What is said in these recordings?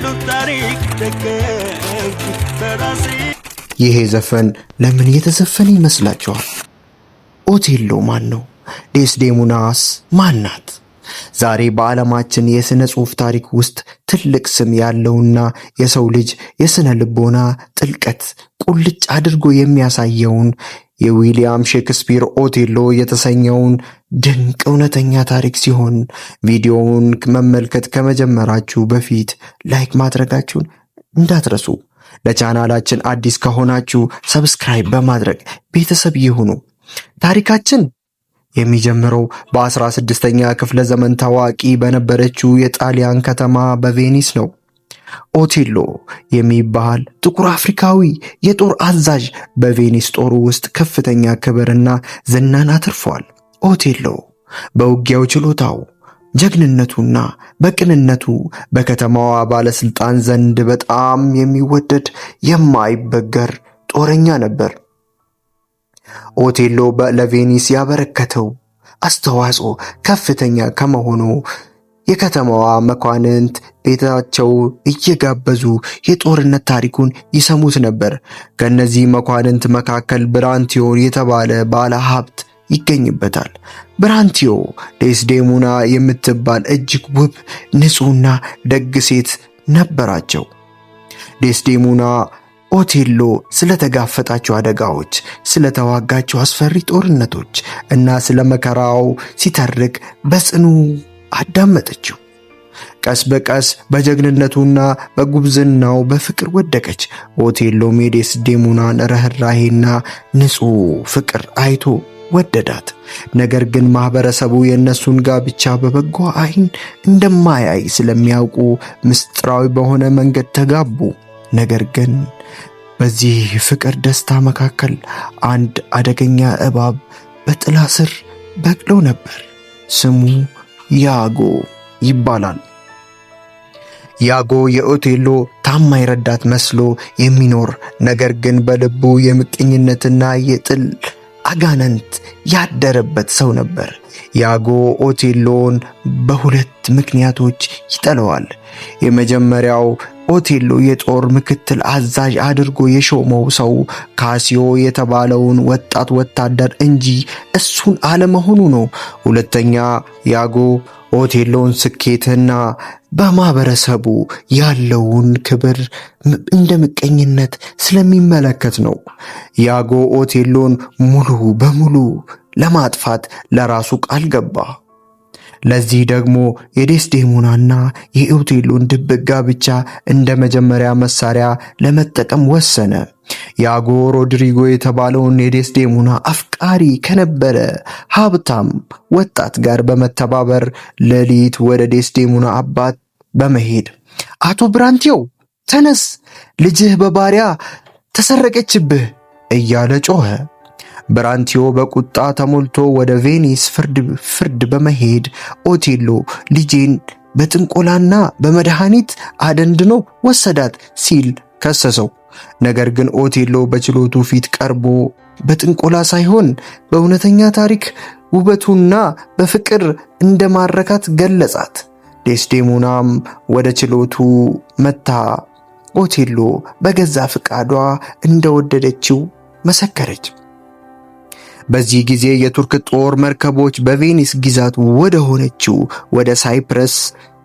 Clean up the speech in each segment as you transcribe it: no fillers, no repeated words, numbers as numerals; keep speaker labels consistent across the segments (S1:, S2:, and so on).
S1: ታሪክ ደገምኩ በራሴ።
S2: ይሄ ዘፈን ለምን የተዘፈነ ይመስላችኋል? ኦቴሎ ማን ነው? ዴስዴሞናስ ማን ናት? ዛሬ በዓለማችን የሥነ ጽሑፍ ታሪክ ውስጥ ትልቅ ስም ያለውና የሰው ልጅ የሥነ ልቦና ጥልቀት ቁልጭ አድርጎ የሚያሳየውን የዊሊያም ሼክስፒር ኦቴሎ የተሰኘውን ድንቅ እውነተኛ ታሪክ ሲሆን፣ ቪዲዮውን መመልከት ከመጀመራችሁ በፊት like ማድረጋችሁን እንዳትረሱ። ለቻናላችን አዲስ ከሆናችሁ subscribe በማድረግ ቤተሰብ ይሁኑ። ታሪካችን የሚጀምረው በ16ኛ ክፍለ ዘመን ታዋቂ በነበረችው የጣሊያን ከተማ በቬኒስ ነው። ኦቴሎ የሚባል ጥቁር አፍሪካዊ የጦር አዛዥ በቬኒስ ጦር ውስጥ ከፍተኛ ክብርና ዝናን አትርፏል። ኦቴሎ በውጊያው ችሎታው፣ ጀግንነቱና በቅንነቱ በከተማዋ ባለስልጣን ዘንድ በጣም የሚወደድ፣ የማይበገር ጦረኛ ነበር። ኦቴሎ ለቬኒስ ያበረከተው አስተዋጽኦ ከፍተኛ ከመሆኑ የከተማዋ መኳንንት ቤታቸው እየጋበዙ የጦርነት ታሪኩን ይሰሙት ነበር። ከእነዚህ መኳንንት መካከል ብራንቲዮ የተባለ ባለ ሀብት ይገኝበታል። ብራንቲዮ ዴስዴሞና የምትባል እጅግ ውብ፣ ንጹሕና ደግ ሴት ነበራቸው። ዴስዴሞና ኦቴሎ ስለተጋፈጣቸው አደጋዎች፣ ስለተዋጋቸው አስፈሪ ጦርነቶች እና ስለ መከራው ሲተርክ በጽኑ አዳመጠችው። ቀስ በቀስ በጀግንነቱና በጉብዝናው በፍቅር ወደቀች። ኦቴሎም የዴስዴሞናን ርኅራሄና ንጹሕ ፍቅር አይቶ ወደዳት። ነገር ግን ማህበረሰቡ የእነሱን ጋብቻ በበጎ ዓይን እንደማያይ ስለሚያውቁ ምስጢራዊ በሆነ መንገድ ተጋቡ። ነገር ግን በዚህ ፍቅር ደስታ መካከል አንድ አደገኛ እባብ በጥላ ስር በቅሎ ነበር። ስሙ ያጎ ይባላል። ያጎ የኦቴሎ ታማኝ ረዳት መስሎ የሚኖር፣ ነገር ግን በልቡ የምቀኝነትና የጥል አጋንንት ያደረበት ሰው ነበር። ያጎ ኦቴሎን በሁለት ምክንያቶች ይጠላዋል። የመጀመሪያው ኦቴሎ የጦር ምክትል አዛዥ አድርጎ የሾመው ሰው ካሲዮ የተባለውን ወጣት ወታደር እንጂ እሱን አለመሆኑ ነው። ሁለተኛ፣ ያጎ ኦቴሎን ስኬትና በማህበረሰቡ ያለውን ክብር እንደ ምቀኝነት ስለሚመለከት ነው። ያጎ ኦቴሎን ሙሉ በሙሉ ለማጥፋት ለራሱ ቃል ገባ። ለዚህ ደግሞ የዴስዴሞናና የኦቴሎን ድብቅ ጋብቻ እንደ መጀመሪያ መሳሪያ ለመጠቀም ወሰነ። ያጎ ሮድሪጎ የተባለውን የዴስዴሞና አፍቃሪ ከነበረ ሀብታም ወጣት ጋር በመተባበር ሌሊት ወደ ዴስዴሞና አባት በመሄድ፣ "አቶ ብራንቲዮ፣ ተነስ፣ ልጅህ በባሪያ ተሰረቀችብህ" እያለ ጮኸ። ብራንቲዮ በቁጣ ተሞልቶ ወደ ቬኒስ ፍርድ በመሄድ "ኦቴሎ ልጄን በጥንቆላና በመድኃኒት አደንድኖ ወሰዳት" ሲል ከሰሰው። ነገር ግን ኦቴሎ በችሎቱ ፊት ቀርቦ በጥንቆላ ሳይሆን በእውነተኛ ታሪክ ውበቱና በፍቅር እንደማረካት ገለጻት። ዴስዴሞናም ወደ ችሎቱ መጥታ ኦቴሎ በገዛ ፍቃዷ እንደወደደችው መሰከረች። በዚህ ጊዜ የቱርክ ጦር መርከቦች በቬኒስ ግዛት ወደ ሆነችው ወደ ሳይፕረስ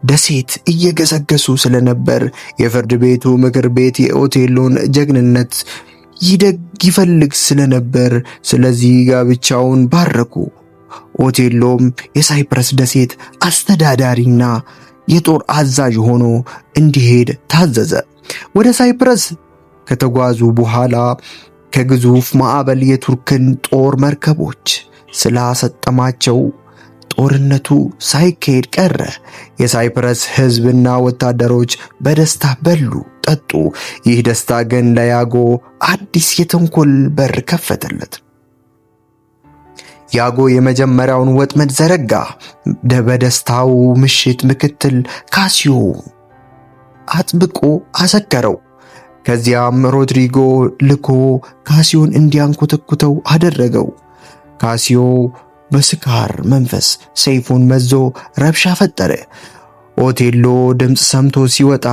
S2: ደሴት እየገሰገሱ ስለነበር የፍርድ ቤቱ ምክር ቤት የኦቴሎን ጀግንነት ይደግ ይፈልግ ስለነበር፣ ስለዚህ ጋብቻውን ባረኩ። ኦቴሎም የሳይፕረስ ደሴት አስተዳዳሪና የጦር አዛዥ ሆኖ እንዲሄድ ታዘዘ። ወደ ሳይፕረስ ከተጓዙ በኋላ ከግዙፍ ማዕበል የቱርክን ጦር መርከቦች ስላሰጠማቸው ጦርነቱ ሳይካሄድ ቀረ። የሳይፕረስ ሕዝብና ወታደሮች በደስታ በሉ፣ ጠጡ። ይህ ደስታ ግን ለያጎ አዲስ የተንኮል በር ከፈተለት። ያጎ የመጀመሪያውን ወጥመድ ዘረጋ። በደስታው ምሽት ምክትል ካሲዮ አጥብቆ አሰከረው። ከዚያም ሮድሪጎ ልኮ ካሲዮን እንዲያንኮተኩተው አደረገው። ካሲዮ በስካር መንፈስ ሰይፉን መዞ ረብሻ ፈጠረ። ኦቴሎ ድምፅ ሰምቶ ሲወጣ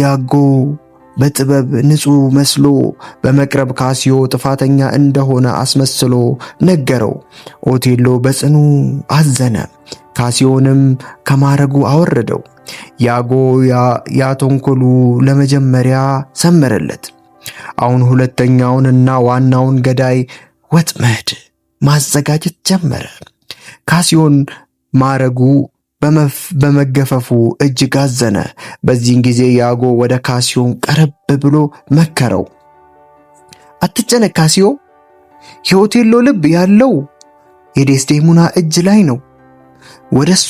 S2: ያጎ በጥበብ ንጹሕ መስሎ በመቅረብ ካሲዮ ጥፋተኛ እንደሆነ አስመስሎ ነገረው። ኦቴሎ በጽኑ አዘነ። ካሲዮንም ከማዕረጉ አወረደው። ያጎ ያ ተንኮሉ ለመጀመሪያ ሰመረለት። አሁን ሁለተኛውንና ዋናውን ገዳይ ወጥመድ ማዘጋጀት ጀመረ። ካሲዮን ማዕረጉ በመገፈፉ እጅግ አዘነ። በዚህን ጊዜ ያጎ ወደ ካሲዮን ቀረብ ብሎ መከረው። አትጨነቅ ካሲዮ፣ የኦቴሎ ልብ ያለው የዴስዴሙና እጅ ላይ ነው። ወደ እሷ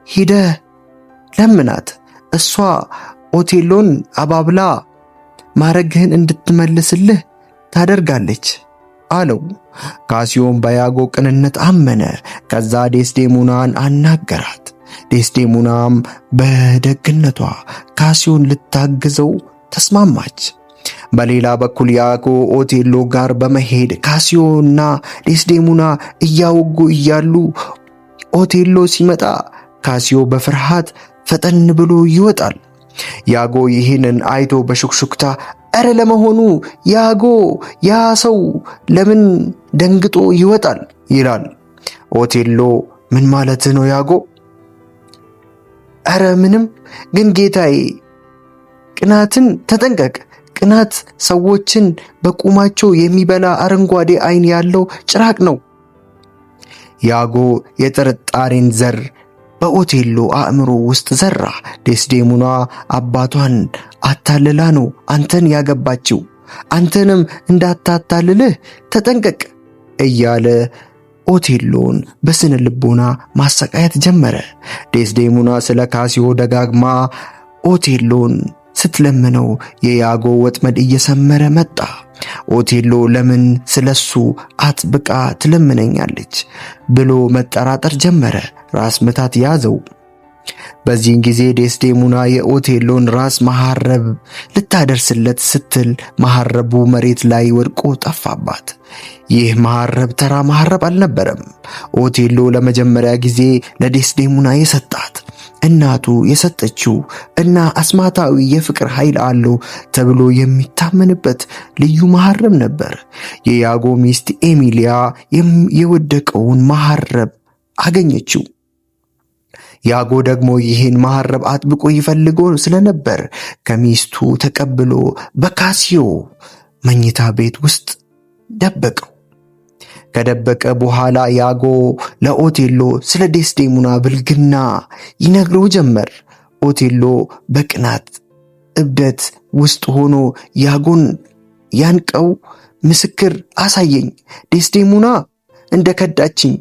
S2: ሂደህ ለምናት። እሷ ኦቴሎን አባብላ ማዕረግህን እንድትመልስልህ ታደርጋለች አለው። ካሲዮን በያጎ ቅንነት አመነ። ከዛ ዴስዴሙናን አናገራት። ዴስዴሙናም በደግነቷ ካሲዮን ልታግዘው ተስማማች። በሌላ በኩል ያጎ ኦቴሎ ጋር በመሄድ ካሲዮና ዴስዴሙና እያወጉ እያሉ ኦቴሎ ሲመጣ ካሲዮ በፍርሃት ፈጠን ብሎ ይወጣል። ያጎ ይህንን አይቶ በሹክሹክታ እረ ለመሆኑ ያጎ ያ ሰው ለምን ደንግጦ ይወጣል? ይላል። ኦቴሎ ምን ማለት ነው ያጎ? እረ ምንም፣ ግን ጌታዬ ቅናትን ተጠንቀቅ። ቅናት ሰዎችን በቁማቸው የሚበላ አረንጓዴ ዓይን ያለው ጭራቅ ነው። ያጎ የጥርጣሬን ዘር በኦቴሎ አእምሮ ውስጥ ዘራ። ዴስዴሙና አባቷን አታልላ ነው አንተን ያገባችው፣ አንተንም እንዳታታልልህ ተጠንቀቅ እያለ ኦቴሎን በስነ ልቦና ማሰቃየት ጀመረ። ዴስዴሙና ስለ ካሲዮ ደጋግማ ኦቴሎን ስትለምነው የያጎ ወጥመድ እየሰመረ መጣ። ኦቴሎ ለምን ስለሱ አጥብቃ ትለምነኛለች ብሎ መጠራጠር ጀመረ። ራስ ምታት ያዘው። በዚህን ጊዜ ዴስዴሙና የኦቴሎን ራስ መሐረብ ልታደርስለት ስትል መሐረቡ መሬት ላይ ወድቆ ጠፋባት። ይህ መሐረብ ተራ መሐረብ አልነበረም። ኦቴሎ ለመጀመሪያ ጊዜ ለዴስዴሙና የሰጣት እናቱ የሰጠችው እና አስማታዊ የፍቅር ኃይል አለው ተብሎ የሚታመንበት ልዩ መሐረብ ነበር። የያጎ ሚስት ኤሚሊያ የወደቀውን መሐረብ አገኘችው። ያጎ ደግሞ ይህን መሐረብ አጥብቆ ይፈልገው ስለነበር ከሚስቱ ተቀብሎ በካሲዮ መኝታ ቤት ውስጥ ደበቀው። ከደበቀ በኋላ ያጎ ለኦቴሎ ስለ ዴስዴሙና ብልግና ይነግረው ጀመር። ኦቴሎ በቅናት እብደት ውስጥ ሆኖ ያጎን ያንቀው ምስክር አሳየኝ፣ ዴስዴሙና እንደከዳችኝ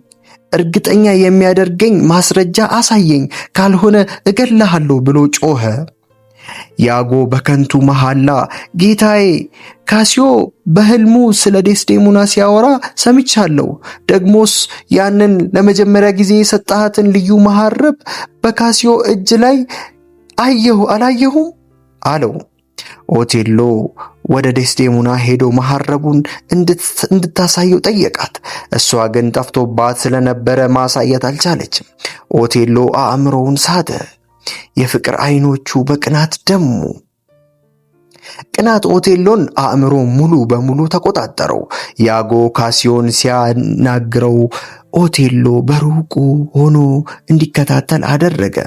S2: እርግጠኛ የሚያደርገኝ ማስረጃ አሳየኝ፣ ካልሆነ እገድልሃለሁ ብሎ ጮኸ። ያጎ በከንቱ መሐላ ጌታዬ፣ ካሲዮ በህልሙ ስለ ዴስዴሙና ሲያወራ ሰምቻለሁ። ደግሞስ ያንን ለመጀመሪያ ጊዜ የሰጣሃትን ልዩ መሐረብ በካሲዮ እጅ ላይ አየሁ አላየሁም? አለው። ኦቴሎ ወደ ዴስዴሙና ሄዶ መሐረቡን እንድታሳየው ጠየቃት። እሷ ግን ጠፍቶባት ስለነበረ ማሳየት አልቻለችም። ኦቴሎ አእምሮውን ሳተ። የፍቅር አይኖቹ በቅናት ደሙ። ቅናት ኦቴሎን አእምሮ ሙሉ በሙሉ ተቆጣጠረው። ያጎ ካሲዮን ሲያናግረው ኦቴሎ በሩቁ ሆኖ እንዲከታተል አደረገ።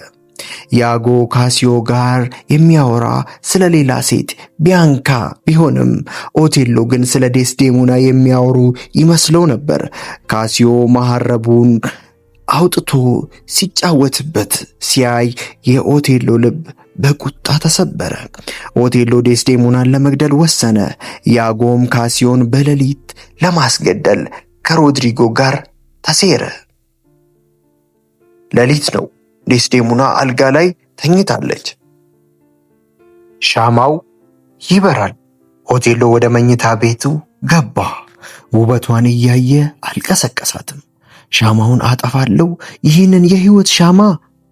S2: ያጎ ካሲዮ ጋር የሚያወራ ስለ ሌላ ሴት ቢያንካ ቢሆንም ኦቴሎ ግን ስለ ዴስዴሙና የሚያወሩ ይመስለው ነበር። ካሲዮ መሐረቡን አውጥቶ ሲጫወትበት ሲያይ የኦቴሎ ልብ በቁጣ ተሰበረ። ኦቴሎ ዴስዴሙናን ለመግደል ወሰነ። ያጎም ካሲዮን በሌሊት ለማስገደል ከሮድሪጎ ጋር ተሴረ። ሌሊት ነው። ዴስዴሙና አልጋ ላይ ተኝታለች። ሻማው ይበራል። ኦቴሎ ወደ መኝታ ቤቱ ገባ። ውበቷን እያየ አልቀሰቀሳትም። ሻማውን አጠፋለሁ፣ ይህንን የህይወት ሻማ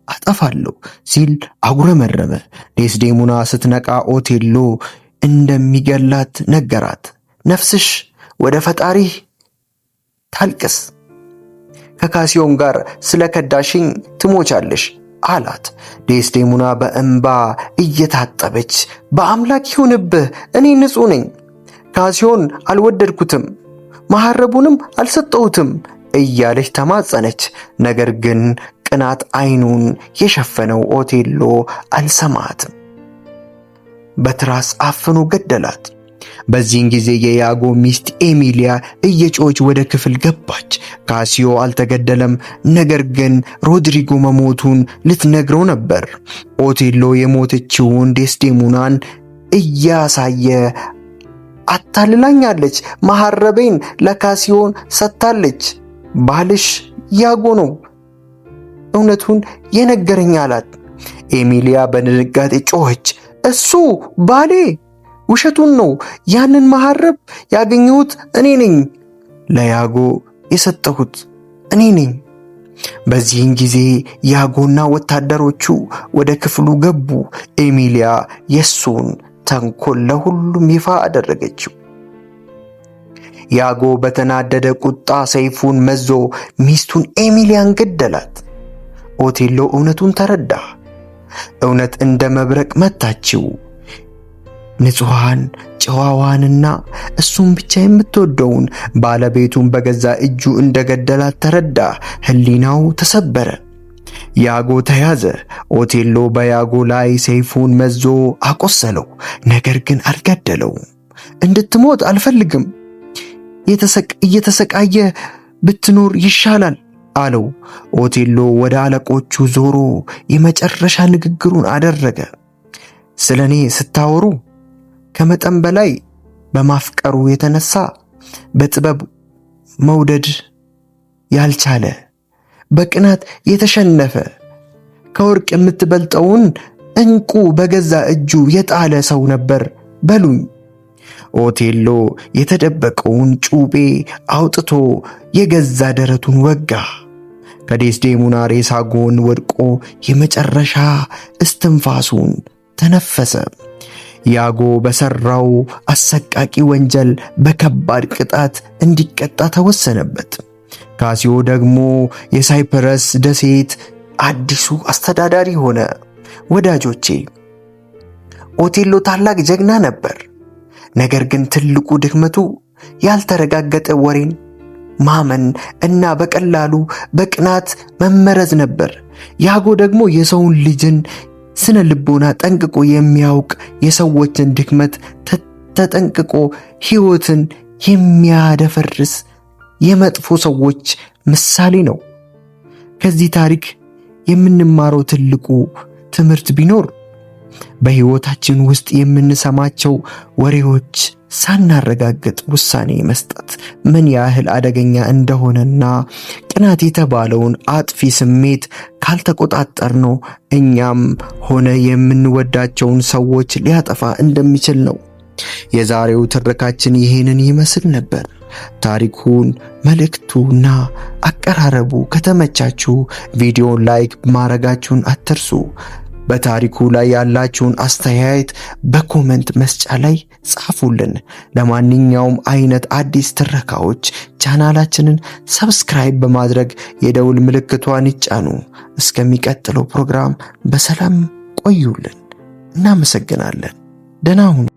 S2: አጠፋለሁ ሲል አጉረመረመ። ዴስዴሙና ስትነቃ ኦቴሎ እንደሚገላት ነገራት። ነፍስሽ ወደ ፈጣሪህ ታልቅስ፣ ከካሲዮን ጋር ስለ ከዳሽኝ ትሞቻለሽ። አላት። ዴስዴሙና በእንባ እየታጠበች በአምላክ ይሁንብህ፣ እኔ ንጹሕ ነኝ፣ ካሲዮን አልወደድኩትም፣ መሐረቡንም አልሰጠሁትም እያለች ተማጸነች። ነገር ግን ቅናት አይኑን የሸፈነው ኦቴሎ አልሰማትም። በትራስ አፍኖ ገደላት። በዚህን ጊዜ የያጎ ሚስት ኤሚሊያ እየጮኸች ወደ ክፍል ገባች። ካሲዮ አልተገደለም፣ ነገር ግን ሮድሪጎ መሞቱን ልትነግረው ነበር። ኦቴሎ የሞተችውን ዴስዴሙናን እያሳየ አታልላኛለች፣ መሐረቤን ለካሲዮን ሰጥታለች፣ ባልሽ ያጎ ነው እውነቱን የነገረኝ አላት። ኤሚሊያ በድንጋጤ ጮኸች። እሱ ባሌ ውሸቱን ነው። ያንን መሐረብ ያገኘሁት እኔ ነኝ፣ ለያጎ የሰጠሁት እኔ ነኝ። በዚህን ጊዜ ያጎና ወታደሮቹ ወደ ክፍሉ ገቡ። ኤሚሊያ የሱን ተንኮል ለሁሉም ይፋ አደረገችው። ያጎ በተናደደ ቁጣ ሰይፉን መዞ ሚስቱን ኤሚሊያን ገደላት። ኦቴሎ እውነቱን ተረዳ። እውነት እንደ መብረቅ መታችው። ንጹሐን ጨዋዋንና እሱን ብቻ የምትወደውን ባለቤቱን በገዛ እጁ እንደገደላት ተረዳ። ሕሊናው ተሰበረ። ያጎ ተያዘ። ኦቴሎ በያጎ ላይ ሰይፉን መዞ አቆሰለው፣ ነገር ግን አልገደለው። እንድትሞት አልፈልግም፣ እየተሰቃየ ብትኖር ይሻላል አለው። ኦቴሎ ወደ አለቆቹ ዞሮ የመጨረሻ ንግግሩን አደረገ። ስለ እኔ ስታወሩ ከመጠን በላይ በማፍቀሩ የተነሳ በጥበብ መውደድ ያልቻለ በቅናት የተሸነፈ ከወርቅ የምትበልጠውን ዕንቁ በገዛ እጁ የጣለ ሰው ነበር በሉኝ። ኦቴሎ የተደበቀውን ጩቤ አውጥቶ የገዛ ደረቱን ወጋ። ከዴስዴሙና ሬሳ ጎን ወድቆ የመጨረሻ እስትንፋሱን ተነፈሰ። ያጎ በሰራው አሰቃቂ ወንጀል በከባድ ቅጣት እንዲቀጣ ተወሰነበት። ካሲዮ ደግሞ የሳይፕረስ ደሴት አዲሱ አስተዳዳሪ ሆነ። ወዳጆቼ፣ ኦቴሎ ታላቅ ጀግና ነበር። ነገር ግን ትልቁ ድክመቱ ያልተረጋገጠ ወሬን ማመን እና በቀላሉ በቅናት መመረዝ ነበር። ያጎ ደግሞ የሰውን ልጅን ስነ ልቦና ጠንቅቆ የሚያውቅ፣ የሰዎችን ድክመት ተጠንቅቆ ሕይወትን የሚያደፈርስ የመጥፎ ሰዎች ምሳሌ ነው። ከዚህ ታሪክ የምንማረው ትልቁ ትምህርት ቢኖር በሕይወታችን ውስጥ የምንሰማቸው ወሬዎች ሳናረጋግጥ ውሳኔ መስጠት ምን ያህል አደገኛ እንደሆነና ቅናት የተባለውን አጥፊ ስሜት ካልተቆጣጠርነው እኛም ሆነ የምንወዳቸውን ሰዎች ሊያጠፋ እንደሚችል ነው። የዛሬው ትረካችን ይህንን ይመስል ነበር። ታሪኩን፣ መልእክቱና አቀራረቡ ከተመቻችሁ ቪዲዮን like ማድረጋችሁን አትርሱ። በታሪኩ ላይ ያላችሁን አስተያየት በ comment መስጫ ላይ ጻፉልን። ለማንኛውም አይነት አዲስ ትረካዎች ቻናላችንን subscribe በማድረግ የደውል ምልክቷን ይጫኑ። እስከሚቀጥለው ፕሮግራም በሰላም ቆዩልን። እናመሰግናለን። ደህና ሁኑ።